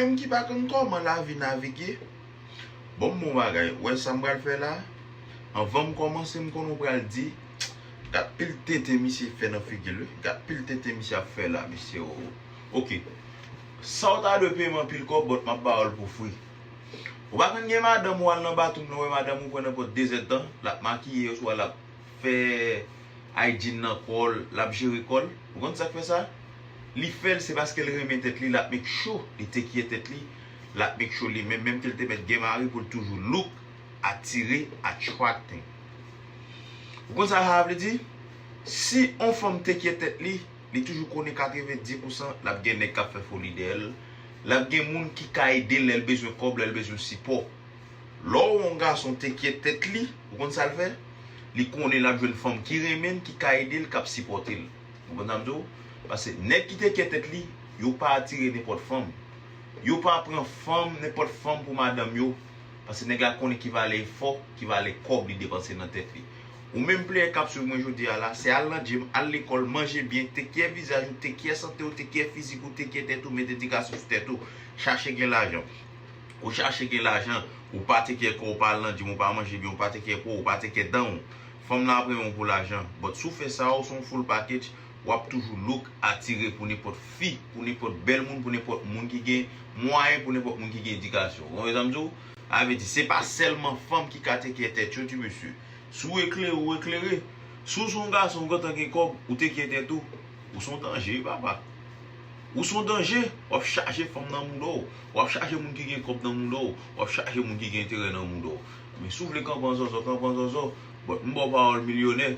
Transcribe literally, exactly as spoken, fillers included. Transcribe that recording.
Menm ki pa konn kòman lavi navige, bon, bon bagay. Wè sa m pral fè la? Anvan m kòmanse, m konnen w pral di, gad pil tenten misye fè nan figi l, wi. Gad pil tenten misye ap fè la, mesye, o. Oke. Sa w ta dwe peye m anpil kòb, but m ap ba w l pou fri. Ou pa konn gen madanm ou al nan bathroom nan, wè madanm ou pran nenpòt de zèdtan, l ap makiye oswa l ap fè hygiene nan kò l, l ap jere kò l. Ou konn sa k fè sa? Li fè l, se paske l renmen tèt li, l ap make sure li take care tèt li, l ap make sure li menm, menm ke l te mèt gen mari, pou l toujou look, atire, attracting. Ou konn sa sa vle di? Si on fanm take care tèt li, li toujou konnen katrevenndis pousan l ap gen nèg k ap fè foli dèyè l, l ap gen moun ki ka ede l lè l bezwen kòb, lè l bezwen sipò. Lè w wè yon gason take care tèt li, ou konn sa l fè? Li konnen l ap jwenn fanm ki renmen l, ki ka ede l, k ap sipòte l. Ou konprann sa m di w? Paske nèg ki take care tèt li, yo pa atire nenpòt fanm. Yo pa pran fanm, nenpòt fanm pou madanm yo. Paske nèg la konnen ki valè efò, ki valè kòb li depanse nan tèt li. Ou menm player k ap swiv mwen jodi a la, se al nan gym, al lekòl, manje byen, take care vizaj ou, take care sante w, take care fizik ou, take care tèt ou, met edikasyon sou tèt ou, chache gen lajan. Ou chache gen lajan, ou pa take care kò w, ou pa al nan gym, ou pa manje byen, ou pa take care po w, ou pa take care dan w. Fanm nan ap renmen w pou lajan. But si w fè sa, ou se yon full package, w ap toujou look, atire pou nenpòt fi, pou nenpòt bèl moun, pou nenpòt moun ki gen mwayen, pou nenpòt moun ki gen edikasyon. Ou konprann sa m di w? Sa vle di, se pa sèlman fanm ki ka take care tèt yo, ti mesye. Si w eklere, ou eklere. Si w se yon gason, ou gentan gen kòb, ou take care tèt ou, ou se yon danje, wi, papa. Ou se yon danje, w ap chaje fanm nan mouda w, w ap chaje moun ki gen kòb nan mouda w, w ap chaje moun ki gen enterè nan mouda w. Men si w vle kanpe an zòzò, kanpe an zòzò, but m ba w pawòl milyonè,